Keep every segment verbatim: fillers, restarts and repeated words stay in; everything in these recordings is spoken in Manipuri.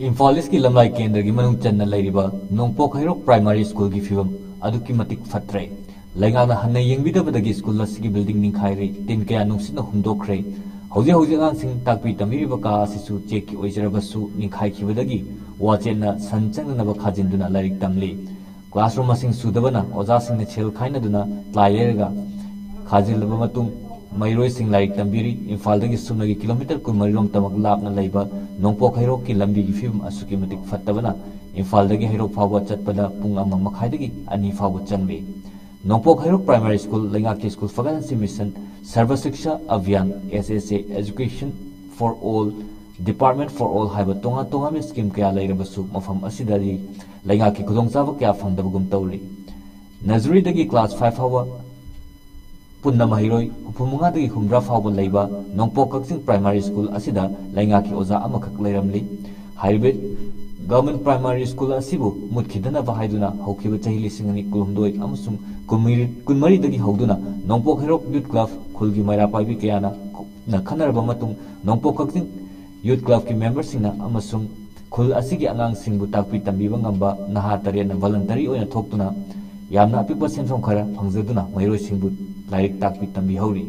ꯏꯝꯐꯥꯜ ꯏꯁꯀꯤ ꯂꯝꯂꯥꯏ ꯀꯦꯟꯗ꯭ꯔꯒꯤ ꯃꯅꯨꯡ ꯆꯟꯅ ꯂꯩꯔꯤꯕ ꯅꯣꯡꯄꯣꯛ ꯍꯩꯔꯣꯛ ꯄ꯭ꯔꯥꯏꯃꯥꯔꯤ ꯁ꯭ꯀꯨꯜꯒꯤ ꯐꯤꯕꯝ ꯑꯗꯨꯛꯀꯤ ꯃꯇꯤꯛ ꯐꯠꯇ꯭ꯔꯦ꯫ ꯂꯩꯉꯥꯛꯅ ꯍꯟꯅ ꯌꯦꯡꯕꯤꯗꯕꯗꯒꯤ ꯁ꯭ꯀꯨꯜ ꯑꯁꯤꯒꯤ ꯕꯤꯜꯗꯤꯡ ꯅꯤꯡꯈꯥꯏꯔꯦ, ꯇꯤꯟ ꯀꯌꯥ ꯅꯨꯡꯁꯤꯠꯅ ꯍꯨꯝꯗꯣꯛꯈ꯭ꯔꯦ꯫ ꯍꯧꯖꯤꯛ ꯍꯧꯖꯤꯛ ꯑꯉꯥꯡꯁꯤꯡ ꯇꯥꯛꯄꯤ ꯇꯝꯕꯤꯔꯤꯕ ꯀꯥ ꯑꯁꯤꯁꯨ ꯆꯦꯛꯀꯤ ꯑꯣꯏꯖꯔꯕꯁꯨ ꯅꯤꯡꯈꯥꯏꯈꯤꯕꯗꯒꯤ ꯋꯥꯆꯦꯠꯅ ꯁꯟ ꯆꯪꯅꯅꯕ ꯈꯥꯖꯤꯟꯗꯨꯅ ꯂꯥꯏꯔꯤꯛ ꯇꯝꯂꯤ꯫ ꯀ꯭ꯂꯥꯁꯔꯨꯝ ꯃꯁꯤꯡ ꯁꯨꯗꯕꯅ ꯑꯣꯖꯥꯁꯤꯡꯅ ꯁꯦꯜ ꯈꯥꯏꯅꯗꯨꯅ ꯂꯥꯏ ꯂꯩꯔꯒ ꯈꯥꯖꯤꯜꯂꯕ ꯃꯇꯨꯡ ꯃꯍꯩꯔꯣꯏꯁꯤꯡ ꯂꯥꯏꯔꯤꯛ ꯇꯝꯕꯤꯔꯤ꯫ ꯏꯝꯐꯥꯜꯗꯒꯤ ꯁꯨꯞꯅꯒꯤ ꯀꯤꯂꯣꯃꯤꯇꯔ ꯀꯨꯟꯃꯔꯤꯔꯣꯝ ꯇꯃꯛ ꯂꯥꯞꯅ ꯂꯩꯕ ꯅꯣꯡꯄꯣꯛ ꯍꯩꯔꯣꯛꯀꯤ ꯂꯝꯕꯤꯒꯤ ꯐꯤꯕꯝ ꯑꯁꯨꯛꯀꯤ ꯃꯇꯤꯛ ꯐꯠꯇꯕꯅ ꯏꯝꯐꯥꯜꯗꯒꯤ ꯍꯩꯔꯣꯛ ꯐꯥꯎꯕ ꯆꯠꯄꯗ ꯄꯨꯡ ꯑꯃ ꯃꯈꯥꯏꯗꯒꯤ ꯑꯅꯤ ꯐꯥꯎꯕ ꯆꯪꯂꯤ꯫ ꯅꯣꯡꯄꯣꯛ ꯍꯩꯔꯣꯛ ꯄ꯭ꯔꯥꯏꯃꯥꯔꯤ ꯁ꯭ꯀꯨꯜ ꯂꯩꯉꯥꯛꯀꯤ ꯁ꯭ꯀꯨꯜ ꯐꯒꯠꯍꯟꯁꯤ mission, Sarva Shiksha Abhiyan, S S A, Education for All, Department for All ꯍꯥꯏꯕ ꯇꯣꯉꯥꯟ ꯇꯣꯉꯥꯟꯕ ꯁ꯭ꯀꯤꯝ ꯀꯌꯥ ꯂꯩꯔꯕꯁꯨ ꯃꯐꯝ ꯑꯁꯤꯗꯗꯤ ꯂꯩꯉꯥꯛꯀꯤ ꯈꯨꯗꯣꯡꯆꯥꯕ ꯀꯌꯥ ꯐꯪꯗꯕꯒꯨꯝ ꯇꯧꯔꯤ꯫ ꯅꯔꯖꯔꯤꯗꯒꯤ ꯀ꯭ꯂꯥꯁ ꯐꯥꯏꯚ ꯐꯥꯎꯕ ꯄꯨꯟꯅ ꯃꯍꯩꯔꯣꯏ ꯍꯨꯝꯐꯨ ꯃꯉꯥꯗꯒꯤ ꯍꯨꯝꯗ꯭ꯔꯥ ꯐꯥꯎꯕ ꯂꯩꯕ ꯅꯣꯡꯄꯣꯛ ꯀꯛꯆꯤꯡ ꯄ꯭ꯔꯥꯏꯃꯥꯔꯤ ꯁ꯭ꯀꯨꯜ ꯑꯁꯤꯗ ꯂꯩꯉꯥꯛꯀꯤ ꯑꯣꯖꯥ ꯑꯃꯈꯛ ꯂꯩꯔꯝꯂꯤ꯫ ꯍꯥꯏꯔꯤꯕ ꯒꯚꯔꯟꯃꯦꯟꯠ ꯄ꯭ꯔꯥꯏꯃꯥꯔꯤ ꯁ꯭ꯀꯨꯜ ꯑꯁꯤꯕꯨ ꯃꯨꯠꯈꯤꯗꯅꯕ ꯍꯥꯏꯗꯨꯅ ꯍꯧꯈꯤꯕ ꯆꯍꯤ ꯂꯤꯁꯤꯡ ꯑꯅꯤ ꯀꯨꯟꯍꯨꯝꯗꯣꯏ ꯑꯃꯁꯨꯡ ꯀꯨꯟꯃꯔꯤ, ꯀꯨꯟꯃꯔꯤꯗꯒꯤ ꯍꯧꯗꯨꯅ ꯅꯣꯡꯄꯣꯛ ꯍꯩꯔꯣꯛ ꯌꯨꯠ ꯀ꯭ꯂꯕ, ꯈꯨꯜꯒꯤ ꯃꯩꯔꯥ ꯄꯥꯏꯕꯤ ꯀꯌꯥꯅ ꯀꯨꯞꯅ ꯈꯟꯅꯔꯕ ꯃꯇꯨꯡ ꯅꯣꯡꯄꯣꯛ ꯀꯛꯆꯤꯡ ꯌꯨꯠ ꯀ꯭ꯂꯕꯀꯤ ꯃꯦꯝꯕꯔꯁꯤꯡꯅ ꯑꯃꯁꯨꯡ ꯈꯨꯜ ꯑꯁꯤꯒꯤ ꯑꯉꯥꯡꯁꯤꯡꯕꯨ ꯇꯥꯛꯄꯤ ꯇꯝꯕꯤꯕ ꯉꯝꯕ ꯅꯍꯥ ꯇꯔꯦꯠꯅ ꯚꯣꯂꯟꯇꯔꯤ ꯑꯣꯏꯅ ꯊꯣꯛꯇꯨꯅ ꯌꯥꯝꯅ ꯑꯄꯤꯛꯄ ꯁꯦꯟꯐꯝ ꯈꯔ ꯐꯪꯖꯗꯨꯅ ꯃꯍꯩꯔꯣꯏꯁꯤꯡꯕꯨ ꯂꯥꯏꯔꯤꯛ ꯇꯥꯛꯄꯤ ꯇꯝꯕꯤꯍꯧꯔꯤ꯫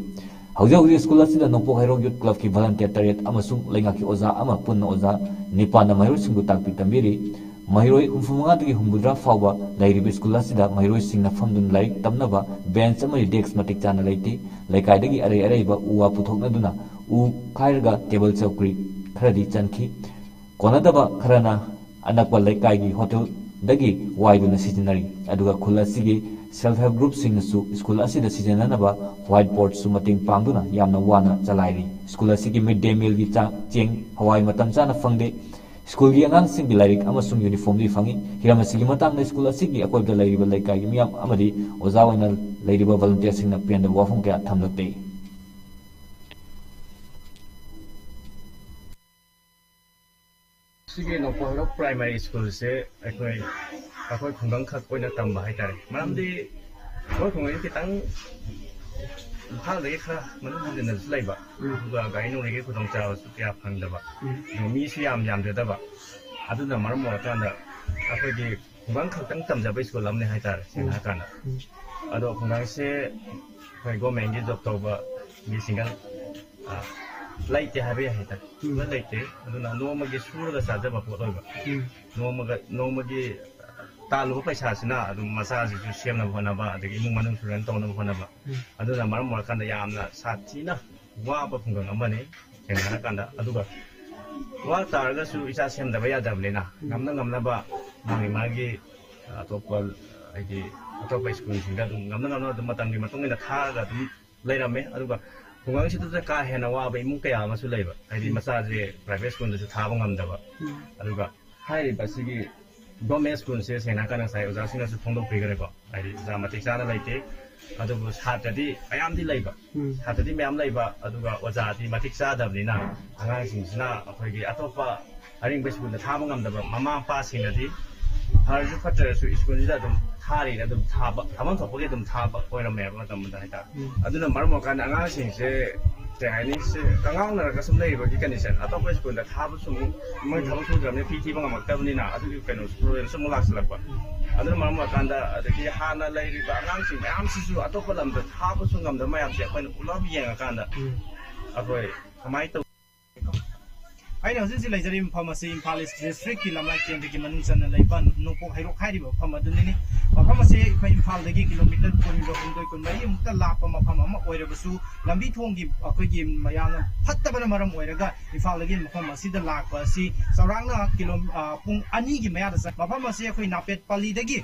ꯍꯧꯖꯤꯛ ꯍꯧꯖꯤꯛ ꯁ꯭ꯀꯨꯜ ꯑꯁꯤꯗ ꯅꯣꯡꯄꯣꯛ ꯍꯩꯔꯣꯛ ꯌꯨꯠ ꯀ꯭ꯂꯕꯀꯤ ꯚꯣꯂꯟꯇꯤꯌꯔ ꯇꯔꯦꯠ ꯑꯃꯁꯨꯡ ꯂꯩꯉꯥꯛꯀꯤ ꯑꯣꯖꯥ ꯑꯃ ꯄꯨꯟꯅ ꯑꯣꯖꯥ ꯅꯤꯄꯥꯟꯅ ꯃꯍꯩꯔꯣꯏꯁꯤꯡꯕꯨ ꯇꯥꯛꯄꯤ ꯇꯝꯕꯤꯔꯤ꯫ ꯃꯍꯩꯔꯣꯏ ꯍꯨꯝꯐꯨ ꯃꯉꯥꯗꯒꯤ ꯍꯨꯝꯐꯨꯇꯔꯥ ꯐꯥꯎꯕ ꯂꯩꯔꯤꯕ ꯁ꯭ꯀꯨꯜ ꯑꯁꯤꯗ ꯃꯍꯩꯔꯣꯏꯁꯤꯡꯅ ꯐꯝꯗꯨꯅ ꯂꯥꯏꯔꯤꯛ ꯇꯝꯅꯕ ꯕꯦꯟꯆ ꯑꯃꯗꯤ ꯗꯦꯁ꯭ꯛ ꯃꯇꯤꯛ ꯆꯥꯅ ꯂꯩꯇꯦ꯫ ꯂꯩꯀꯥꯏꯗꯒꯤ ꯑꯔꯩ ꯑꯔꯩꯕ ꯎ ꯋꯥ ꯄꯨꯊꯣꯛꯅꯗꯨꯅ ꯎ ꯈꯥꯏꯔꯒ ꯇꯦꯕꯜ ꯆꯧꯀ꯭ꯔꯤ ꯈꯔꯗꯤ ꯆꯟꯈꯤ꯫ ꯀꯣꯟꯅꯗꯕ ꯈꯔꯅ ꯑꯅꯛꯄ ꯂꯩꯀꯥꯏꯒꯤ ꯍꯣꯇꯦꯜꯗꯒꯤ ꯋꯥꯏꯗꯨꯅ ꯁꯤꯖꯤꯟꯅꯔꯤ꯫ ꯑꯗꯨꯒ ꯈꯨꯜ ꯑꯁꯤꯒꯤ ꯁꯦꯜꯐ ꯍꯦꯜꯞ ꯒ꯭ꯔꯨꯞꯁꯤꯡꯅꯁꯨ ꯁ꯭ꯀꯨꯜ ꯑꯁꯤꯗ ꯁꯤꯖꯤꯟꯅꯅꯕ ꯋꯥꯏꯠ ꯕꯣꯔꯗꯁꯨ ꯃꯇꯦꯡ ꯄꯥꯡꯗꯨꯅ ꯌꯥꯝꯅ ꯋꯥꯅ ꯆꯂꯥꯏꯔꯤ꯫ ꯁ꯭ꯀꯨꯜ ꯑꯁꯤꯒꯤ ꯃꯤꯗ ꯗꯦ ꯃꯤꯜꯒꯤ ꯆꯥꯛ, ꯆꯦꯡ, ꯍꯋꯥꯏ ꯃꯇꯝ ꯆꯥꯅ ꯐꯪꯗꯦ꯫ ꯁ꯭ꯀꯨꯜꯒꯤ ꯑꯉꯥꯡꯁꯤꯡꯒꯤ ꯂꯥꯏꯔꯤꯛ ꯑꯃꯁꯨꯡ ꯌꯨꯅꯤꯐꯣꯔꯝꯗꯤ ꯐꯪꯏ꯫ ꯍꯤꯔꯝ ꯑꯁꯤꯒꯤ ꯃꯇꯥꯡꯗ ꯁ꯭ꯀꯨꯜ ꯑꯁꯤꯒꯤ ꯑꯀꯣꯏꯕꯗ ꯂꯩꯔꯤꯕ ꯂꯩꯀꯥꯏꯒꯤ ꯃꯤꯌꯥꯝ ꯑꯃꯗꯤ ꯑꯣꯖꯥ ꯑꯣꯏꯅ ꯂꯩꯔꯤꯕ ꯚꯣꯂꯨꯟꯇꯤꯌꯔꯁꯤꯡꯅ ꯄꯦꯟꯗꯕ ꯋꯥꯐꯝ ꯀꯌꯥ ꯊꯝꯂꯛꯂꯤ꯫ ꯁꯤꯒꯤ ꯅꯣꯡꯄꯣꯛ ꯍꯩꯔꯣꯛ ꯄ꯭ꯔꯥꯏꯃꯥꯔꯤ ꯁ꯭ꯀꯨꯜꯁꯦ ꯑꯩꯈꯣꯏ, ꯑꯩꯈꯣꯏ ꯈꯨꯡꯒꯪꯈꯛ ꯑꯣꯏꯅ ꯇꯝꯕ ꯍꯥꯏꯇꯥꯔꯦ꯫ ꯃꯔꯝꯗꯤ ꯑꯩꯈꯣꯏ ꯈꯨꯡꯒꯪꯁꯦ ꯈꯤꯇꯪ ꯏꯝꯐꯥꯜꯗꯒꯤ ꯈꯔ ꯃꯅꯨꯡ ꯍꯟꯖꯤꯟꯅꯁꯨ ꯂꯩꯕ, ꯎꯝ꯫ ꯑꯗꯨꯒ ꯒꯥꯔꯤ ꯅꯨꯡꯂꯤꯒꯤ ꯈꯨꯗꯣꯡꯆꯥꯕꯁꯨ ꯀꯌꯥ ꯐꯪꯗꯕ, ꯎꯝ꯫ ꯑꯗꯨꯒ ꯃꯤꯁꯨ ꯌꯥꯝ ꯌꯥꯝꯖꯗꯕ, ꯑꯗꯨꯅ ꯃꯔꯝ ꯑꯣꯏꯔꯀꯥꯟꯗ ꯑꯩꯈꯣꯏꯒꯤ ꯈꯨꯡꯒꯪ ꯈꯛꯇꯪ ꯇꯝꯖꯕ ꯁ꯭ꯀꯨꯜ ꯑꯃꯅꯤ ꯍꯥꯏꯇꯥꯔꯦ, ꯁꯦꯡꯅ ꯎꯝ꯫ ꯍꯥꯏꯔꯀꯥꯟꯗ꯫ ꯎꯝ꯫ ꯑꯗꯣ ꯈꯨꯡꯒꯪꯁꯦ ꯑꯩꯈꯣꯏ ꯒꯣꯔꯃꯦꯟꯒꯤ ꯖꯣꯕ ꯇꯧꯕ ꯃꯤꯁꯤꯡꯒ, ꯑ, ꯂꯩꯇꯦ ꯍꯥꯏꯕ ꯌꯥꯏ ꯍꯥꯏꯇꯥꯔꯦ꯫ ꯎꯝ꯫ ꯁꯨꯡꯂꯩ ꯂꯩꯇꯦ꯫ ꯑꯗꯨꯅ ꯅꯣꯡꯃꯒꯤ ꯁꯨꯔꯒ ꯆꯥꯖꯕ ꯄꯣꯠ ꯑꯣꯏꯕ꯫ ꯎꯝ꯫ ꯅꯣꯡꯃꯒ-, ꯅꯣꯡꯃꯒꯤ ꯇꯥꯜꯂꯨꯕ ꯄꯩꯁꯥꯁꯤꯅ ꯑꯗꯨꯝ ꯃꯆꯥꯁꯤꯁꯨ ꯁꯦꯝꯅꯕ ꯍꯣꯠꯅꯕ, ꯑꯗꯒꯤ ꯏꯃꯨꯡ ꯃꯅꯨꯡꯁꯨ ꯔꯟ ꯇꯧꯅꯕ ꯍꯣꯠꯅꯕ꯫ ꯎꯝ꯫ ꯑꯗꯨꯅ ꯃꯔꯝ ꯑꯣꯏꯔꯀꯥꯟꯗ ꯌꯥꯝꯅ ꯁꯥꯊꯤꯅ ꯋꯥꯕ ꯈꯨꯡꯒꯪ ꯑꯃꯅꯤ, ꯁꯦꯡꯅ ꯍꯥꯏꯔꯀꯥꯟꯗ꯫ ꯑꯗꯨꯒ ꯋꯥ ꯇꯥꯔꯒꯁꯨ ꯏꯆꯥ ꯁꯦꯝꯗꯕ ꯌꯥꯗꯕꯅꯤꯅ, ꯎꯝ꯫ ꯉꯝꯅ ꯉꯝꯅꯕ ꯃꯥꯒꯤ ꯃꯥꯒꯤ ꯑꯇꯣꯞꯄ, ꯍꯥꯏꯗꯤ, ꯑꯇꯣꯞꯄ ꯁ꯭ꯀꯨꯜꯁꯤꯡꯗ ꯑꯗꯨꯝ ꯉꯝꯅ ꯉꯝꯅ ꯑꯗꯨꯝ ꯃꯇꯝꯒꯤ ꯃꯇꯨꯡ ꯏꯟꯅ ꯊꯥꯔꯒ ꯑꯗꯨꯝ ꯂꯩꯔꯝꯃꯦ꯫ ꯑꯗꯨꯒ ꯈꯨꯡꯒꯪꯁꯤꯗꯁꯨ ꯀꯥ ꯍꯦꯟꯅ ꯋꯥꯕ ꯏꯃꯨꯡ ꯀꯌꯥ ꯑꯃꯁꯨ ꯂꯩꯕ, ꯍꯥꯏꯗꯤ, ꯎꯝ꯫ ꯃꯆꯥꯁꯦ ꯄ꯭ꯔꯥꯏꯚꯦꯠ ꯁ꯭ꯀꯨꯜꯗꯁꯨ ꯊꯥꯕ ꯉꯝꯗꯕ꯫ ꯎꯝ꯫ ꯑꯗꯨꯒ ꯍꯥꯏꯔꯤꯕ ꯁꯤꯒꯤ ꯒꯣꯔꯃꯦꯟ ꯁ꯭ꯀꯨꯜꯁꯦ, ꯁꯦꯡꯅ ꯍꯥꯏꯔꯀꯥꯟꯗ, ꯉꯁꯥꯏ ꯑꯣꯖꯥꯁꯤꯡꯅꯁꯨ ꯐꯣꯡꯗꯣꯛꯄꯤꯈ꯭ꯔꯦꯀꯣ, ꯍꯥꯏꯗꯤ, ꯑꯣꯖꯥ ꯃꯇꯤꯛ ꯆꯥꯅ ꯂꯩꯇꯦ꯫ ꯑꯗꯨꯕꯨ ꯁꯥꯇ꯭ꯔꯗꯤ ꯃꯌꯥꯝꯗꯤ ꯂꯩꯕ, ꯎꯝ꯫ ꯁꯥꯇ꯭ꯔꯗꯤ ꯃꯌꯥꯝ ꯂꯩꯕ, ꯑꯗꯨꯒ ꯑꯣꯖꯥꯗꯤ ꯃꯇꯤꯛ ꯆꯥꯗꯕꯅꯤꯅ, ꯑꯉꯥꯡꯁꯤꯡꯁꯤꯅ ꯑꯩꯈꯣꯏꯒꯤ ꯑꯇꯣꯞꯄ ꯑꯔꯤꯡꯕ ꯁ꯭ꯀꯨꯜꯗ ꯊꯥꯕ ꯉꯝꯗꯕ ꯃꯃꯥ ꯃꯄꯥꯁꯤꯡꯅꯗꯤ, ꯐꯔꯁꯨ ꯐꯠꯇ꯭ꯔꯁꯨ, ꯁ꯭ꯀꯨꯜꯁꯤꯗ ꯑꯗꯨꯝ ꯊꯥꯔꯤꯅ ꯑꯗꯨꯝ ꯊꯥꯕ, ꯊꯥꯐꯝ ꯊꯣꯛꯄꯒꯤ ꯑꯗꯨꯝ ꯊꯥꯕ ꯑꯣꯏꯔꯝꯃꯦꯕ ꯃꯇꯝꯗꯨꯗ ꯍꯥꯏꯇꯥꯔꯦ꯫ ꯎꯝ꯫ ꯑꯗꯨꯅ ꯃꯔꯝ ꯑꯣꯏꯔꯀꯥꯟꯗ ꯑꯉꯥꯡꯁꯤꯡꯁꯦ, ꯀꯩ ꯍꯥꯏꯅꯤ, ꯁꯤ ꯀꯉꯥꯎꯅꯔꯒ ꯁꯨꯝ ꯂꯩꯔꯤꯕꯒꯤ ꯀꯟꯗꯤꯁꯟ, ꯑꯇꯣꯞꯄ ꯁ꯭ꯀꯨꯜꯗ ꯊꯥꯕꯁꯨ ꯑꯃꯨꯛ ꯃꯣꯏ ꯎꯝ꯫ ꯊꯕꯛ ꯁꯨꯗ꯭ꯔꯕꯅꯤꯅ ꯐꯤ ꯊꯤꯕ ꯉꯝꯃꯛꯇꯕꯅꯤꯅ, ꯑꯗꯨꯒꯤ ꯀꯩꯅꯣ ꯄ꯭ꯔꯣꯕ꯭ꯂꯦꯝꯁꯨ ꯑꯃꯨꯛ ꯂꯥꯛꯁꯤꯜꯂꯛꯄ꯫ ꯑꯗꯨꯅ ꯃꯔꯝ ꯑꯣꯏꯔꯀꯥꯟꯗ, ꯑꯗꯒꯤ ꯍꯥꯟꯅ ꯂꯩꯔꯤꯕ ꯑꯉꯥꯡꯁꯤꯡ ꯃꯌꯥꯝꯁꯤꯁꯨ ꯑꯇꯣꯞꯄ ꯂꯝꯗ ꯊꯥꯕꯁꯨ ꯉꯝꯗꯕ ꯃꯌꯥꯝꯁꯦ ꯑꯩꯈꯣꯏꯅ ꯄꯨꯂꯞ ꯌꯦꯡꯉꯀꯥꯟꯗ ꯎꯝ꯫ ꯑꯩꯈꯣꯏ ꯀꯃꯥꯏꯅ ꯇꯧ ꯑꯩꯅ ꯍꯧꯖꯤꯛ ꯍꯧꯖꯤꯛ ꯂꯩꯖꯔꯤꯕ ꯃꯐꯝ ꯑꯁꯤ ꯏꯝꯐꯥꯜ ꯏꯁ ꯗꯤꯁꯇ꯭ꯔꯤꯛꯀꯤ ꯂꯝꯂꯥꯏ ꯀꯦꯟꯗ꯭ꯔꯒꯤ ꯃꯅꯨꯡ ꯆꯟꯅ ꯂꯩꯕ ꯅꯣꯡꯄꯣꯛ ꯍꯩꯔꯣꯛ ꯍꯥꯏꯔꯤꯕ ꯃꯐꯝ ꯑꯗꯨꯅꯤꯅꯤ꯫ ꯃꯐꯝ ꯑꯁꯤ ꯑꯩꯈꯣꯏ ꯏꯝꯐꯥꯜꯗꯒꯤ ꯀꯤꯂꯣꯃꯤꯇꯔ ꯀꯨꯟꯒ ꯍꯨꯝꯗꯣꯏ, ꯀꯨꯟꯃꯔꯤꯃꯨꯛꯇ ꯂꯥꯞꯄ ꯃꯐꯝ ꯑꯃ ꯑꯣꯏꯔꯕꯁꯨ, ꯂꯝꯕꯤ ꯊꯣꯡꯒꯤ ꯑꯩꯈꯣꯏꯒꯤ ꯌꯥꯝꯅ ꯐꯠꯇꯕꯅ ꯃꯔꯝ ꯑꯣꯏꯔꯒ ꯏꯝꯐꯥꯜꯗꯒꯤ ꯃꯐꯝ ꯑꯁꯤꯗ ꯂꯥꯛꯄ ꯑꯁꯤ ꯆꯥꯎꯔꯥꯛꯅ ꯀꯤꯂꯣ-, ꯑ, ꯄꯨꯡ ꯑꯅꯤꯒꯤ ꯃꯌꯥꯗ ꯆꯪ-, ꯃꯐꯝ ꯑꯁꯤ ꯑꯩꯈꯣꯏ ꯅꯥꯄꯦꯠ ꯄꯜꯂꯤꯗꯒꯤ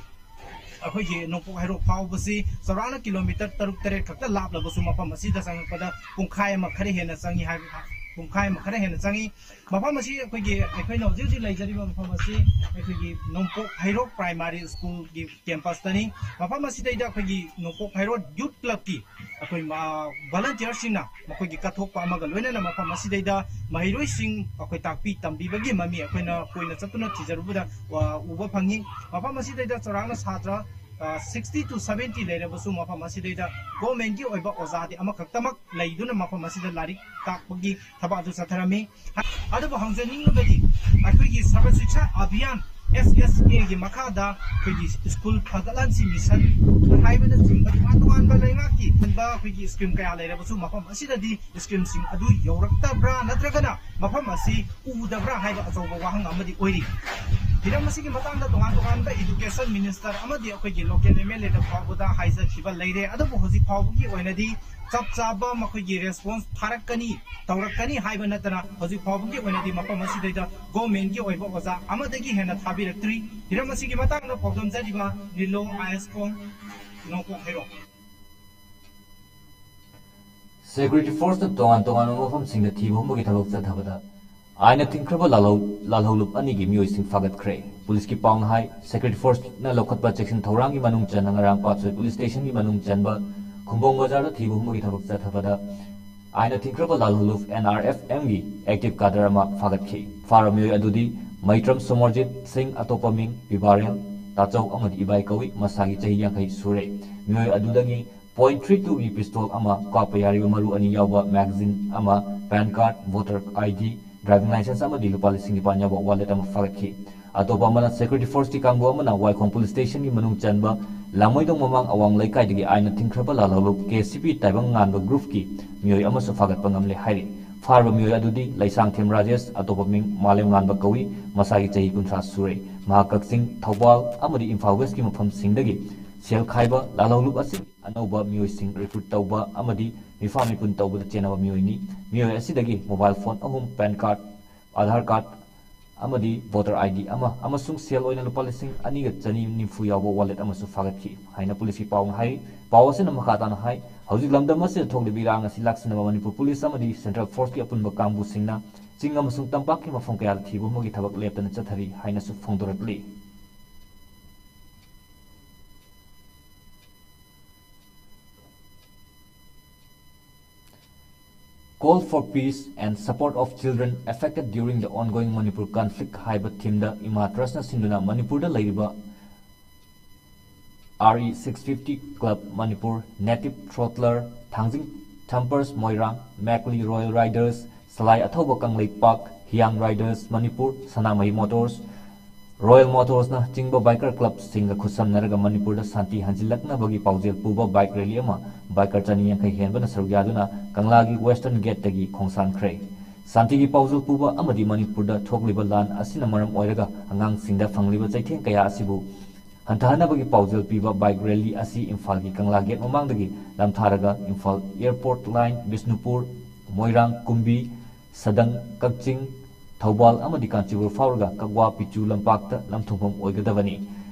ꯑꯩꯈꯣꯏꯒꯤ ꯅꯣꯡꯄꯣꯛ ꯍꯩꯔꯣꯛ ꯐꯥꯎꯕꯁꯤ ꯆꯥꯎꯔꯥꯛꯅ ꯀꯤꯂꯣꯃꯤꯇꯔ ꯇꯔꯨꯛ ꯇꯔꯦꯠ ꯈꯛꯇ ꯂꯥꯞꯂꯕꯁꯨ, ꯃꯐꯝ ꯑꯁꯤꯗ ꯆꯪꯉꯛꯄꯗ ꯄꯨꯡꯈꯥꯏ ꯑꯃ ꯈꯔ ꯍꯦꯟꯅ ꯆꯪꯉꯤ ꯍꯥꯏꯕ, ꯄꯨꯡꯈꯥꯏ ꯑꯃ ꯈꯔ ꯍꯦꯟꯅ ꯆꯪꯉꯤ꯫ ꯃꯐꯝ ꯑꯁꯤ ꯑꯩꯈꯣꯏꯒꯤ, ꯑꯩꯈꯣꯏꯅ ꯍꯧꯖꯤꯛ ꯍꯧꯖꯤꯛ ꯂꯩꯖꯔꯤꯕ ꯃꯐꯝ ꯑꯁꯤ ꯑꯩꯈꯣꯏꯒꯤ ꯅꯣꯡꯄꯣꯛ ꯍꯩꯔꯣꯛ ꯄ꯭ꯔꯥꯏꯃꯥꯔꯤ ꯁ꯭ꯀꯨꯜꯒꯤ ꯀꯦꯝꯄꯁꯇꯅꯤ꯫ ꯃꯐꯝ ꯑꯁꯤꯗꯩꯗ ꯑꯩꯈꯣꯏꯒꯤ ꯅꯣꯡꯄꯣꯛ ꯍꯩꯔꯣꯛ ꯌꯨꯠ ꯀ꯭ꯂꯕꯀꯤ ꯑꯩꯈꯣꯏ ꯃꯥ-, ꯚꯣꯂꯟꯇꯤꯌꯔꯁꯤꯡꯅ ꯃꯈꯣꯏꯒꯤ ꯀꯠꯊꯣꯛꯄ ꯑꯃꯒ ꯂꯣꯏꯅꯅ ꯃꯐꯝ ꯑꯁꯤꯗꯩꯗ ꯃꯍꯩꯔꯣꯏꯁꯤꯡ ꯑꯩꯈꯣꯏ ꯇꯥꯛꯄꯤ ꯇꯝꯕꯤꯕꯒꯤ ꯃꯃꯤ ꯑꯩꯈꯣꯏꯅ ꯀꯣꯏꯅ ꯆꯠꯇꯨꯅ ꯊꯤꯖꯔꯨꯕꯗ, ꯑ, ꯎꯕ ꯐꯪꯉꯤ꯫ ꯃꯐꯝ ꯑꯁꯤꯗꯩꯗ ꯆꯥꯎꯔꯥꯛꯅ ꯁꯥꯇ꯭ꯔ ꯁꯤꯛꯁꯇꯤ ꯇꯨ ꯁꯕꯦꯟꯇꯤ ꯂꯩꯔꯕꯁꯨ, ꯃꯐꯝ ꯑꯁꯤꯗꯩꯗ ꯒꯣꯔꯃꯦꯟꯒꯤ ꯑꯣꯏꯕ ꯑꯣꯖꯥꯗꯤ ꯑꯃꯈꯛꯇꯃꯛ ꯂꯩꯗꯨꯅ ꯃꯐꯝ ꯑꯁꯤꯗ ꯂꯥꯏꯔꯤꯛ ꯇꯥꯛꯄꯒꯤ ꯊꯕꯛ ꯑꯗꯨ ꯆꯠꯊꯔꯝꯃꯤ꯫ ꯑꯗꯨꯕꯨ ꯍꯪꯖꯅꯤꯡꯂꯤꯕꯗꯤ, ꯑꯩꯈꯣꯏꯒꯤ ꯁꯔꯕ ꯁꯤꯛꯁꯥ ꯑꯚꯤꯌꯥꯟ, ꯑꯦꯁ ꯑꯦꯁ ꯑꯦꯒꯤ ꯃꯈꯥꯗ ꯑꯩꯈꯣꯏꯒꯤ ꯁ꯭ꯀꯨꯜ ꯐꯒꯠꯍꯟꯁꯤ ꯃꯤꯁꯟ ꯍꯥꯏꯕꯅꯆꯤꯡꯕ ꯇꯣꯉꯥꯟ ꯇꯣꯉꯥꯟꯕ ꯂꯩꯉꯥꯛꯀꯤ ꯑꯣꯏꯕ ꯑꯩꯈꯣꯏꯒꯤ ꯁ꯭ꯀꯤꯝ ꯀꯌꯥ ꯂꯩꯔꯕꯁꯨ, ꯃꯐꯝ ꯑꯁꯤꯗꯗꯤ ꯁ꯭ꯀꯤꯝꯁꯤꯡ ꯑꯗꯨ ꯌꯧꯔꯛꯇꯕ꯭ꯔꯥ, ꯅꯠꯇ꯭ꯔꯒꯅ ꯃꯐꯝ ꯑꯁꯤ ꯎꯗꯕ꯭ꯔꯥ ꯍꯥꯏꯕ ꯑꯆꯧꯕ ꯋꯥꯍꯪ ꯑꯃꯗꯤ ꯑꯣꯏꯔꯤ꯫ ꯍꯤꯔꯝ ꯑꯁꯤꯒꯤ ꯃꯇꯥꯡꯗ ꯇꯣꯉꯥꯟ ꯇꯣꯉꯥꯟꯕ ꯏꯗꯨꯀꯦꯁꯟ ꯃꯤꯅꯤꯁꯇꯔ ꯑꯃꯗꯤ ꯑꯩꯈꯣꯏꯒꯤ ꯂꯣꯀꯦꯜ ꯑꯦꯝ ꯑꯦꯜ ꯑꯦꯗ ꯐꯥꯎꯕꯗ ꯍꯥꯏꯖꯈꯤꯕ ꯂꯩꯔꯦ꯫ ꯑꯗꯨꯕꯨ ꯍꯧꯖꯤꯛ ꯐꯥꯎꯕꯒꯤ ꯑꯣꯏꯅꯗꯤ ꯆꯞ ꯆꯥꯕ ꯃꯈꯣꯏꯒꯤ ꯔꯦꯁꯄꯣꯟꯁ ꯊꯥꯔꯛꯀꯅꯤ, ꯇꯧꯔꯛꯀꯅꯤ ꯍꯥꯏꯕ ꯅꯠꯇꯅ, ꯍꯧꯖꯤꯛ ꯐꯥꯎꯕꯒꯤ ꯑꯣꯏꯅꯗꯤ ꯃꯐꯝ ꯑꯁꯤꯗꯩꯗ ꯒꯣꯔꯃꯦꯟꯒꯤ ꯑꯣꯏꯕ ꯑꯣꯖꯥ ꯑꯃꯗꯒꯤ ꯍꯦꯟꯅ ꯊꯥꯕꯤꯔꯛꯇ꯭ꯔꯤ꯫ ꯍꯤꯔꯝ ꯑꯁꯤꯒꯤ ꯃꯇꯥꯡꯗ ꯄꯥꯎꯗꯝꯖꯔꯤꯕ ꯂꯤꯂꯣ ꯑꯥꯏ ꯑꯦꯁ ꯀꯣꯡ ꯅꯣꯡꯄꯣꯛ ꯍꯩꯔꯣꯛ꯫ ꯁꯦꯀ꯭ꯌꯨꯔꯤꯇꯤ ꯐꯣꯔꯁꯅ ꯇꯣꯉꯥꯟ ꯇꯣꯉꯥꯟꯕ ꯃꯐꯝꯁꯤꯡꯗ ꯊꯤꯕ ꯍꯨꯝꯕꯒꯤ ꯊꯕꯛ ꯆꯠꯊꯕꯗ ꯑꯥꯏꯟꯅ ꯊꯤꯡꯈ꯭ꯔꯕ ꯂꯥꯜꯍꯧ-, ꯂꯥꯜꯍꯧꯂꯨꯞ ꯑꯅꯤꯒꯤ ꯃꯤꯑꯣꯏꯁꯤꯡ ꯐꯥꯒꯠꯈ꯭ꯔꯦ꯫ ꯄꯨꯂꯤꯁꯀꯤ ꯄꯥꯎꯅ ꯍꯥꯏ, ꯁꯦꯀ꯭ꯌꯨꯔꯤꯇꯤ ꯐꯣꯔꯁꯅ ꯂꯧꯈꯠꯄ ꯆꯦꯛꯁꯤꯟ ꯊꯧꯔꯥꯡꯒꯤ ꯃꯅꯨꯡ ꯆꯟꯅ ꯉꯔꯥꯡ ꯄꯥꯠꯁꯣꯏ ꯄꯨꯂꯤꯁ ꯁ꯭ꯇꯦꯁꯟꯒꯤ ꯃꯅꯨꯡ ꯆꯟꯕ ꯈꯨꯝꯕꯣꯡ ꯕꯖꯥꯔꯗ ꯊꯤꯕ ꯍꯨꯝꯕꯒꯤ ꯊꯕꯛ ꯆꯠꯊꯕꯗ ꯑꯥꯏꯟꯅ ꯊꯤꯡꯈ꯭ꯔꯕ ꯂꯥꯜꯍꯧꯂꯨꯞ ꯑꯦꯟ ꯑꯥꯔ ꯑꯦꯐ ꯑꯦꯝꯒꯤ ꯑꯦꯛꯇꯤꯚ ꯀꯥꯗꯔ ꯑꯃ ꯐꯥꯒꯠꯈꯤ꯫ ꯐꯥꯔꯕ ꯃꯤꯑꯣꯏ ꯑꯗꯨꯗꯤ ꯃꯩꯇ꯭ꯔꯝ ꯁꯣꯃꯔꯖꯤꯠ ꯁꯤꯡ, ꯑꯇꯣꯞꯄ ꯃꯤꯡ ꯕꯤꯕꯥꯔꯦꯟ ꯇꯥꯆꯧ ꯑꯃꯗꯤ ꯏꯕꯥꯏ ꯀꯧꯏ, ꯃꯁꯥꯒꯤ ꯆꯍꯤ ꯌꯥꯡꯈꯩ ꯁꯨꯔꯦ꯫ ꯃꯤꯑꯣꯏ ꯑꯗꯨꯗꯒꯤ ꯄꯣꯏꯟ ꯊ꯭ꯔꯤ ꯇꯨꯒꯤ ꯄꯤꯁꯇꯣꯜ ꯑꯃ, ꯀꯥꯞꯄ ꯌꯥꯔꯤꯕ ꯃꯔꯨ ꯑꯅꯤ ꯌꯥꯎꯕ ꯃꯦꯒꯥꯖꯤꯟ ꯑꯃ, PAN card, voter I D, driving licence ꯑꯃꯗꯤ ꯂꯨꯄꯥ ꯂꯤꯁꯤꯡ ꯅꯤꯄꯥꯟ ꯌꯥꯎꯕ ꯋꯥꯂꯦꯠ ꯑꯃ ꯐꯥꯒꯠꯈꯤ꯫ ꯑꯇꯣꯞꯄ ꯑꯃꯅ, ꯁꯦꯀ꯭ꯌꯨꯔꯤꯇꯤ ꯐꯣꯔꯁꯀꯤ ꯀꯥꯡꯕꯨ ꯑꯃꯅ ꯋꯥꯏꯈꯣꯡ ꯄꯨꯂꯤꯁ ꯁ꯭ꯇꯦꯁꯟꯒꯤ ꯃꯅꯨꯡ ꯆꯟꯕ ꯂꯥꯡꯃꯩꯗꯣꯡ ꯃꯃꯥꯡ ꯑꯋꯥꯡ ꯂꯩꯀꯥꯏꯗꯒꯤ ꯑꯥꯏꯟꯅ ꯊꯤꯡꯈ꯭ꯔꯕ ꯂꯥꯜꯍꯧꯂꯨꯞ ꯀꯦ ꯁꯤ ꯄꯤ ꯇꯥꯏꯕꯪ ꯉꯥꯟꯕ ꯒ꯭ꯔꯨꯞꯀꯤ ꯃꯤꯑꯣꯏ ꯑꯃꯁꯨ ꯐꯥꯒꯠꯄ ꯉꯝꯂꯦ ꯍꯥꯏꯔꯤ꯫ ꯐꯥꯔꯕ ꯃꯤꯑꯣꯏ ꯑꯗꯨꯗꯤ ꯂꯩꯁꯥꯡꯊꯦꯝ ꯔꯥꯖꯦꯁ, ꯑꯇꯣꯞꯄ ꯃꯤꯡ ꯃꯥꯂꯦꯝ ꯉꯥꯟꯕ ꯀꯧꯏ, ꯃꯁꯥꯒꯤ ꯆꯍꯤ ꯀꯨꯟꯊ꯭ꯔꯥ ꯁꯨꯔꯦ꯫ ꯃꯍꯥꯛ ꯀꯛꯆꯤꯡ, ꯊꯧꯕꯥꯜ ꯑꯃꯗꯤ ꯏꯝꯐꯥꯜ ꯋꯦꯁꯀꯤ ꯃꯐꯝꯁꯤꯡꯗꯒꯤ ꯁꯦꯜ ꯈꯥꯏꯕ, ꯂꯥꯜꯍꯧꯂꯨꯞ ꯑꯁꯤ ꯑꯅꯧꯕ ꯃꯤꯑꯣꯏꯁꯤꯡ ꯔꯤꯀ꯭ꯔꯨꯠ ꯇꯧꯕ ꯑꯃꯗꯤ ꯃꯤꯐꯥ ꯃꯤꯄꯨꯟ ꯇꯧꯕꯗ ꯆꯦꯟꯅꯕ ꯃꯤꯑꯣꯏꯅꯤ꯫ ꯃꯤꯑꯣꯏ ꯑꯁꯤꯗꯒꯤ ꯃꯣꯕꯥꯏꯜ ꯐꯣꯟ ꯑꯍꯨꯝ, ꯄꯦꯟ ꯀꯥꯔꯗ, ꯑꯥꯙꯥꯔ ꯀꯥꯔꯗ ꯑꯃꯗꯤ ꯚꯣꯇꯔ ꯑꯥꯏ ꯗꯤ ꯑꯃ ꯑꯃꯁꯨꯡ ꯁꯦꯜ ꯑꯣꯏꯅ ꯂꯨꯄꯥ ꯂꯤꯁꯤꯡ ꯑꯅꯤꯒ ꯆꯅꯤ ꯅꯤꯐꯨ ꯌꯥꯎꯕ ꯋꯥꯂꯦꯠ ꯑꯃꯁꯨ ꯐꯥꯒꯠꯈꯤ ꯍꯥꯏꯅ ꯄꯨꯂꯤꯁꯀꯤ ꯄꯥꯎꯅ ꯍꯥꯏꯔꯤ꯫ ꯄꯥꯎ ꯑꯁꯤꯅ ꯃꯈꯥ ꯇꯥꯅ ꯍꯥꯏ, ꯍꯧꯖꯤꯛ ꯂꯝꯗꯝ ꯑꯁꯤꯗ ꯊꯣꯛꯂꯤꯕ ꯏꯔꯥꯡ ꯑꯁꯤ ꯂꯥꯛꯁꯤꯟꯅꯕ ꯃꯅꯤꯄꯨꯔ ꯄꯨꯂꯤꯁ ꯑꯃꯗꯤ ꯁꯦꯟꯇ꯭ꯔꯦꯜ ꯐꯣꯔꯁꯀꯤ ꯑꯄꯨꯟꯕ ꯀꯥꯡꯕꯨꯁꯤꯡꯅ ꯆꯤꯡ ꯑꯃꯁꯨꯡ ꯇꯝꯄꯥꯛꯀꯤ ꯃꯐꯝ ꯀꯌꯥꯗ ꯊꯤꯕ ꯍꯨꯝꯕꯒꯤ ꯊꯕꯛ ꯂꯦꯞꯇꯅ ꯆꯠꯊꯔꯤ ꯍꯥꯏꯅꯁꯨ ꯐꯣꯡꯗꯣꯔꯛꯂꯤ꯫ Call for Peace and Support of Children Affected During the Ongoing Manipur Conflict ꯍꯥꯏꯕ ꯊꯤꯝꯗ ꯏꯃꯥ ꯇ꯭ꯔꯁꯅ ꯁꯤꯟꯗꯨꯅ ꯃꯅꯤꯄꯨꯔꯗ ꯂꯩꯔꯤꯕ RE six fifty Club Manipur, Native Throttler, Thangjing Thumpers Moirang, Makli Royal Riders, Salai Athouba Kangleipak, Hiang Riders Manipur, Sanamahi Motors, Royal Motorsꯅ ꯆꯤꯡꯕ biker clubꯁꯤꯡꯒ ꯈꯨꯠꯁꯝꯅꯔꯒ ꯃꯅꯤꯄꯨꯔꯗ ꯁꯥꯟꯇꯤ ꯍꯟꯖꯤꯜꯂꯛꯅꯕꯒꯤ ꯄꯥꯎꯖꯦꯜ ꯄꯨꯕ bike rally ꯑꯃ biker ꯆꯅꯤ ꯌꯥꯡꯈꯩ ꯍꯦꯟꯕꯅ ꯁꯔꯨꯛ ꯌꯥꯗꯨꯅ ꯀꯪꯂꯥꯒꯤ Western Gateꯇꯒꯤ ꯈꯣꯡꯁꯥꯟꯈ꯭ꯔꯦ꯫ ꯁꯥꯟꯇꯤꯒꯤ ꯄꯥꯎꯖꯦꯜ ꯄꯨꯕ ꯑꯃꯗꯤ ꯃꯅꯤꯄꯨꯔꯗ ꯊꯣꯛꯂꯤꯕ ꯂꯥꯟ ꯑꯁꯤꯅ ꯃꯔꯝ ꯑꯣꯏꯔꯒ ꯑꯉꯥꯡꯁꯤꯡꯗ ꯐꯪꯂꯤꯕ ꯆꯩꯊꯦꯡ ꯀꯌꯥ ꯑꯁꯤꯕꯨ ꯍꯟꯊꯍꯟꯅꯕꯒꯤ ꯄꯥꯎꯖꯦꯜ ꯄꯤꯕ bike rally ꯑꯁꯤ ꯏꯝꯐꯥꯜꯒꯤ ꯀꯪꯂꯥ gate ꯃꯃꯥꯡꯗꯒꯤ ꯂꯝꯊꯥꯔꯒ ꯏꯝꯐꯥꯜ airport line, ꯕꯤꯁꯅꯨꯄꯨꯔ, ꯃꯣꯏꯔꯥꯡ, ꯀꯨꯝꯕꯤ, ꯁꯗꯪ, ꯀꯛꯆꯤꯡ, ꯊꯧꯕꯥꯜ ꯑꯃꯗꯤ ꯀꯥꯟꯆꯤꯄꯨꯔ ꯐꯥꯎꯔꯒ ꯀꯛꯋꯥ ꯄꯤꯆꯨ ꯂꯝꯄꯥꯛꯇ ꯂꯝꯊꯨꯡꯐꯝ ꯑꯣꯏꯒꯗꯕꯅꯤ꯫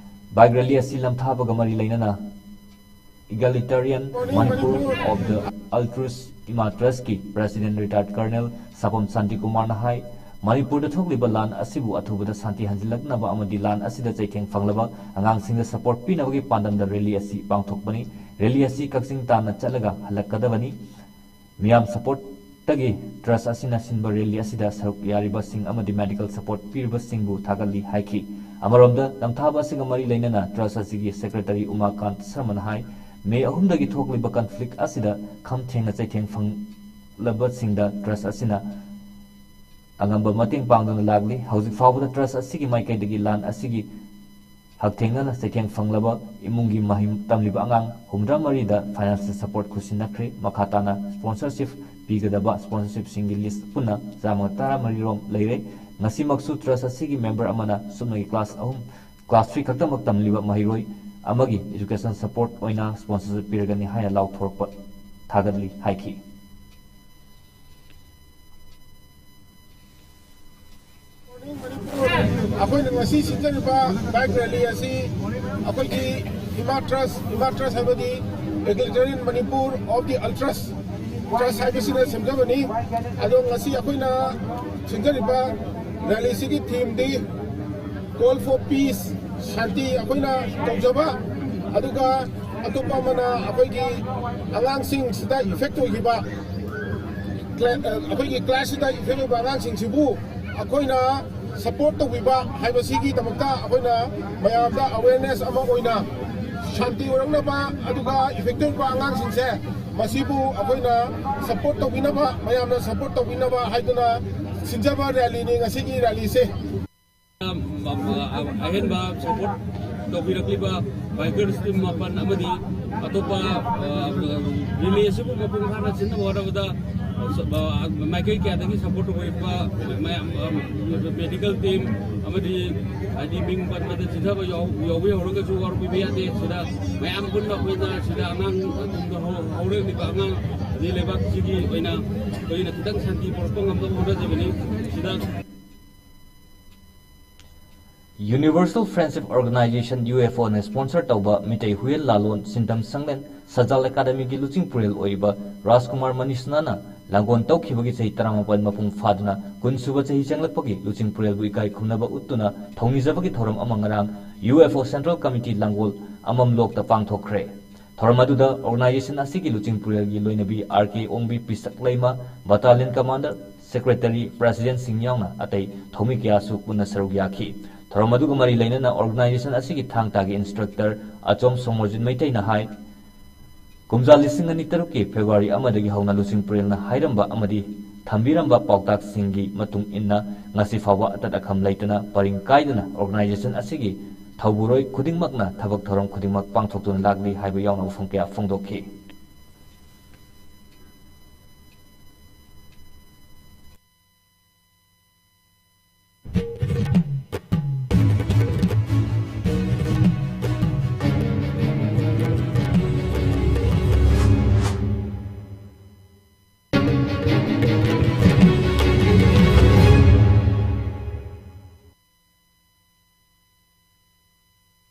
Bike rally ꯑꯁꯤ ꯂꯝꯊꯥꯕꯒ ꯃꯔꯤ ꯂꯩꯅꯅ Egalitarian Manipur of the Altruist Ima Trustꯀꯤ President Retired Colonel ꯁꯥꯄꯝ ꯁꯥꯟꯇꯤꯀꯨꯃꯥꯔꯅ ꯍꯥꯏ, ꯃꯅꯤꯄꯨꯔꯗ ꯊꯣꯛꯂꯤꯕ ꯂꯥꯟ ꯑꯁꯤꯕꯨ ꯑꯊꯨꯕꯗ ꯁꯥꯟꯇꯤ ꯍꯟꯖꯤꯜꯂꯛꯅꯕ ꯑꯃꯗꯤ ꯂꯥꯟ ꯑꯁꯤꯗ ꯆꯩꯊꯦꯡ ꯐꯪꯂꯕ ꯑꯉꯥꯡꯁꯤꯡꯗ support ꯄꯤꯅꯕꯒꯤ ꯄꯥꯟꯗꯝꯗ rally ꯑꯁꯤ ꯄꯥꯡꯊꯣꯛꯄꯅꯤ꯫ Rally ꯑꯁꯤ ꯀꯛꯆꯤꯡ ꯇꯥꯟꯅ ꯆꯠꯂꯒ ꯍꯜꯂꯛꯀꯗꯕꯅꯤ꯫ ꯃꯤꯌꯥꯝ supportꯇꯒꯤ trust ꯑꯁꯤꯅ ꯁꯤꯟꯕ rally ꯑꯁꯤꯗ ꯁꯔꯨꯛ ꯌꯥꯔꯤꯕꯁꯤꯡ ꯑꯃꯗꯤ medical support ꯄꯤꯔꯤꯕꯁꯤꯡꯕꯨ ꯊꯥꯒꯠꯂꯤ ꯍꯥꯏꯈꯤ꯫ ꯑꯃꯔꯣꯝꯗ, ꯂꯝꯊꯥꯕ ꯑꯁꯤꯒ ꯃꯔꯤ ꯂꯩꯅꯅ trust ꯑꯁꯤꯒꯤ secretary ꯎꯃꯥꯀꯥꯟꯇ ꯁꯔꯃꯅ ꯍꯥꯏ, May ꯑꯍꯨꯝꯗꯒꯤ ꯊꯣꯛꯂꯤꯕ conflict ꯑꯁꯤꯗ ꯈꯝ ꯊꯦꯡꯅ ꯆꯩꯊꯦꯡ ꯐꯪꯂꯕꯁꯤꯡꯗ trust ꯑꯁꯤꯅ ꯑꯉꯝꯕ ꯃꯇꯦꯡ ꯄꯥꯡꯗꯨꯅ ꯂꯥꯛꯂꯤ꯫ ꯍꯧꯖꯤꯛ ꯐꯥꯎꯕꯗ trust ꯑꯁꯤꯒꯤ ꯃꯥꯏꯀꯩꯗꯒꯤ ꯂꯥꯟ ꯑꯁꯤꯒꯤ ꯍꯛꯊꯦꯡꯅꯅ ꯆꯩꯊꯦꯡ ꯐꯪꯂꯕ ꯏꯃꯨꯡꯒꯤ ꯃꯍꯩ ꯇꯝꯂꯤꯕ ꯑꯉꯥꯡ ꯍꯨꯝꯐꯨꯇꯔꯥ ꯃꯔꯤꯗ financial support ꯈꯨꯠꯁꯤꯟꯅꯈ꯭ꯔꯦ꯫ ꯃꯈꯥ ꯇꯥꯅ sponsorship ꯄꯤꯒꯗꯕ sponsorshipꯁꯤꯡꯒꯤ list ꯄꯨꯟꯅ ꯆꯥꯝꯃ ꯇꯔꯥꯃꯔꯤ ꯔꯣꯝ ꯂꯩꯔꯦ꯫ ꯉꯁꯤꯃꯛꯁꯨ trust ꯑꯁꯤꯒꯤ member ꯑꯃꯅ ꯁꯨꯞꯅꯒꯤ class ꯑꯍꯨꯝ, class three ꯈꯛꯇꯃꯛ ꯇꯝꯂꯤꯕ ꯃꯍꯩꯔꯣꯏ ꯑꯃꯒꯤ education support ꯑꯣꯏꯅ sponsorship ꯄꯤꯔꯒꯅꯤ ꯍꯥꯏꯅ ꯂꯥꯎꯊꯣꯔꯛꯄ ꯊꯥꯒꯠꯂꯤ ꯍꯥꯏꯈꯤ꯫ ꯑꯩꯈꯣꯏꯅ ꯉꯁꯤ ꯁꯤꯟꯖꯔꯤꯕ bike rally ꯑꯁꯤ ꯑꯩꯈꯣꯏꯒꯤ ꯏꯃꯥ trust, ꯏꯃꯥ trust ꯍꯥꯏꯕꯗꯤ Egalitarian Manipur of the Altruist Trust ꯍꯥꯏꯕꯁꯤꯅ ꯁꯦꯝꯖꯕꯅꯤ꯫ ꯑꯗꯣ ꯉꯁꯤ ꯑꯩꯈꯣꯏꯅ ꯁꯤꯟꯖꯔꯤꯕ rallyꯁꯤꯒꯤ themeꯗꯤ Call for Peace, ꯁꯥꯟꯇꯤ ꯑꯩꯈꯣꯏꯅ ꯇꯧꯖꯕ, ꯑꯗꯨꯒ ꯑꯇꯣꯞꯄ ꯑꯃꯅ ꯑꯩꯈꯣꯏꯒꯤ ꯑꯉꯥꯡꯁꯤꯡꯁꯤꯗ effect ꯑꯣꯏꯈꯤꯕ, cla-, ꯑꯩꯈꯣꯏꯒꯤ classꯁꯤꯗ effect ꯑꯣꯏꯕ ꯑꯉꯥꯡꯁꯤꯡꯁꯤꯕꯨ ꯑꯩꯈꯣꯏꯅ support ꯇꯧꯕꯤꯕ ꯍꯥꯏꯕꯁꯤꯒꯤꯗꯃꯛꯇ ꯑꯩꯈꯣꯏꯅ ꯃꯌꯥꯝꯗ awareness ꯑꯃ ꯑꯣꯏꯅ ꯁꯥꯟꯇꯤ ꯑꯣꯏꯔꯛꯅꯕ, ꯑꯗꯨꯒ ꯏꯐꯦꯛꯇꯤꯚ ꯑꯣꯏꯕ ꯑꯉꯥꯡꯁꯤꯡꯁꯦ, ꯃꯁꯤꯕꯨ ꯑꯩꯈꯣꯏꯅ ꯁꯄꯣꯔꯠ ꯇꯧꯕꯤꯅꯕ, ꯃꯌꯥꯝꯅ ꯁꯄꯣꯔꯠ ꯇꯧꯕꯤꯅꯕ ꯍꯥꯏꯗꯨꯅ ꯁꯤꯟꯖꯕ ꯔꯦꯂꯤꯅꯤ ꯉꯁꯤꯒꯤ ꯔꯦꯂꯤꯁꯦ꯫ ꯑꯍꯦꯟꯕ ꯁꯄꯣꯔꯠ ꯇꯧꯕꯤꯔꯛꯂꯤꯕ ꯕꯥꯏꯀꯔꯁ ꯇꯤꯝ ꯃꯥꯄꯟ ꯑꯃꯗꯤ ꯑꯇꯣꯞꯄ, ꯑ, ꯔꯦꯂꯤ ꯑꯁꯤꯕꯨ ꯃꯄꯨꯡ ꯐꯥꯅ ꯁꯤꯟꯅꯕ ꯍꯣꯠꯅꯕꯗ, ꯑ, ꯃꯥꯏꯀꯩ ꯀꯌꯥꯗꯒꯤ ꯁꯄꯣꯔꯠ ꯇꯧꯕꯤꯔꯛꯄ ꯃꯌꯥꯝ, ꯑ, ꯃꯦꯗꯤꯀꯦꯜ ꯇꯤꯝ ꯑꯃꯗꯤ ꯍꯥꯏꯗꯤ ꯃꯤꯡ ꯄꯟꯕꯗ ꯆꯤꯊꯕ ꯌꯥꯎ-, ꯌꯥꯎꯕ ꯌꯥꯎꯔꯒꯁꯨ ꯋꯥꯔꯧꯕꯤꯕ ꯌꯥꯗꯦ꯫ ꯁꯤꯗ ꯃꯌꯥꯝ ꯄꯨꯟꯅ ꯑꯩꯈꯣꯏꯅ ꯁꯤꯗ ꯑꯉꯥꯡ ꯑꯗꯨꯝ ꯍꯧ-, ꯍꯧꯔꯛꯂꯤꯕ ꯑꯉꯥꯡ ꯑꯗꯩ ꯂꯩꯕꯥꯛꯁꯤꯒꯤ ꯑꯣꯏꯅ ꯑꯩꯈꯣꯏꯅ ꯈꯤꯇꯪ ꯁꯥꯟꯇꯤ ꯄꯨꯔꯛꯄ ꯉꯝꯅꯕ ꯍꯣꯠꯅꯖꯕꯅꯤ꯫ ꯁꯤꯗ Universal Friendship Organization, U F O ꯅ sponsor ꯇꯧꯕ ꯃꯤꯇꯩ ꯍꯨꯏꯌꯦꯟ ꯂꯥꯂꯣꯟ ꯁꯤꯟꯗꯝ ꯁꯪꯂꯦꯟ ꯁꯖꯥꯜ ꯑꯦꯀꯥꯗꯃꯤꯒꯤ ꯂꯨꯆꯤꯡ ꯄꯨꯔꯦꯜ ꯑꯣꯏꯔꯤꯕ ꯔꯥꯖꯀꯨꯃꯥꯔ ꯃꯅꯤꯁꯅꯥꯅ ꯂꯥꯡꯒꯣꯜ ꯇꯧꯈꯤꯕꯒꯤ ꯆꯍꯤ ꯇꯔꯥꯃꯥꯄꯜ ꯃꯄꯨꯡ ꯐꯥꯗꯨꯅ ꯀꯨꯟ ꯁꯨꯕ ꯆꯍꯤ ꯆꯪꯂꯛꯄꯒꯤ ꯂꯨꯆꯤꯡ ꯄꯨꯔꯦꯜꯕꯨ ꯏꯀꯥꯏ ꯈꯨꯝꯅꯕ ꯎꯠꯇꯨꯅ ꯊꯧꯅꯤꯖꯕꯒꯤ ꯊꯧꯔꯝ ꯑꯃ ꯉꯔꯥꯡ U F O Central Committee ꯂꯥꯡꯒꯣꯜ ꯑꯃꯝꯂꯣꯛꯇ ꯄꯥꯡꯊꯣꯛꯈ꯭ꯔꯦ꯫ ꯊꯧꯔꯝ ꯑꯗꯨꯗ organization ꯑꯁꯤꯒꯤ ꯂꯨꯆꯤꯡ ꯄꯨꯔꯦꯜꯒꯤ ꯂꯣꯏꯅꯕꯤ ꯑꯥꯔ ꯀꯦ ꯑꯣꯡꯕꯤ ꯄꯤꯁꯛ ꯂꯩꯃ, battalion commander, secretary, president ꯁꯤꯡ ꯌꯥꯎꯅ ꯑꯇꯩ ꯊꯧꯃꯤ ꯀꯌꯥꯁꯨ ꯄꯨꯟꯅ ꯁꯔꯨꯛ ꯌꯥꯈꯤ꯫ ꯊꯧꯔꯝ ꯑꯗꯨꯒ ꯃꯔꯤ ꯂꯩꯅꯅ organization ꯑꯁꯤꯒꯤ ꯊꯥꯡ ꯇꯥꯒꯤ instructor ꯑꯆꯣꯝ ꯁꯣꯃꯣꯔꯖꯤꯠ ꯃꯩꯇꯩꯅ ꯍꯥꯏ, ꯀꯨꯝꯖꯥ ꯂꯤꯁꯤꯡ ꯑꯅꯤ ꯇꯔꯨꯛꯀꯤ February ꯑꯃꯗꯒꯤ ꯍꯧꯅ ꯂꯨꯆꯤꯡ ꯄꯨꯔꯦꯜꯅ ꯍꯥꯏꯔꯝꯕ ꯑꯃꯗꯤ ꯊꯝꯕꯤꯔꯝꯕ ꯄꯥꯎꯇꯥꯛꯁꯤꯡꯒꯤ ꯃꯇꯨꯡ ꯏꯟꯅ ꯉꯁꯤ ꯐꯥꯎꯕ ꯑꯇꯠ ꯑꯈꯝ ꯂꯩꯇꯅ ꯄꯔꯤꯡ ꯀꯥꯏꯗꯅ organization ꯑꯁꯤꯒꯤ ꯊꯧꯕꯨꯔꯣꯏ ꯈꯨꯗꯤꯡꯃꯛꯅ ꯊꯕꯛ ꯊꯧꯔꯝ ꯈꯨꯗꯤꯡꯃꯛ ꯄꯥꯡꯊꯣꯛꯇꯨꯅ ꯂꯥꯛꯂꯤ ꯍꯥꯏꯕ ꯌꯥꯎꯅ ꯋꯥꯐꯝ ꯀꯌꯥ ꯐꯣꯡꯗꯣꯛꯈꯤ꯫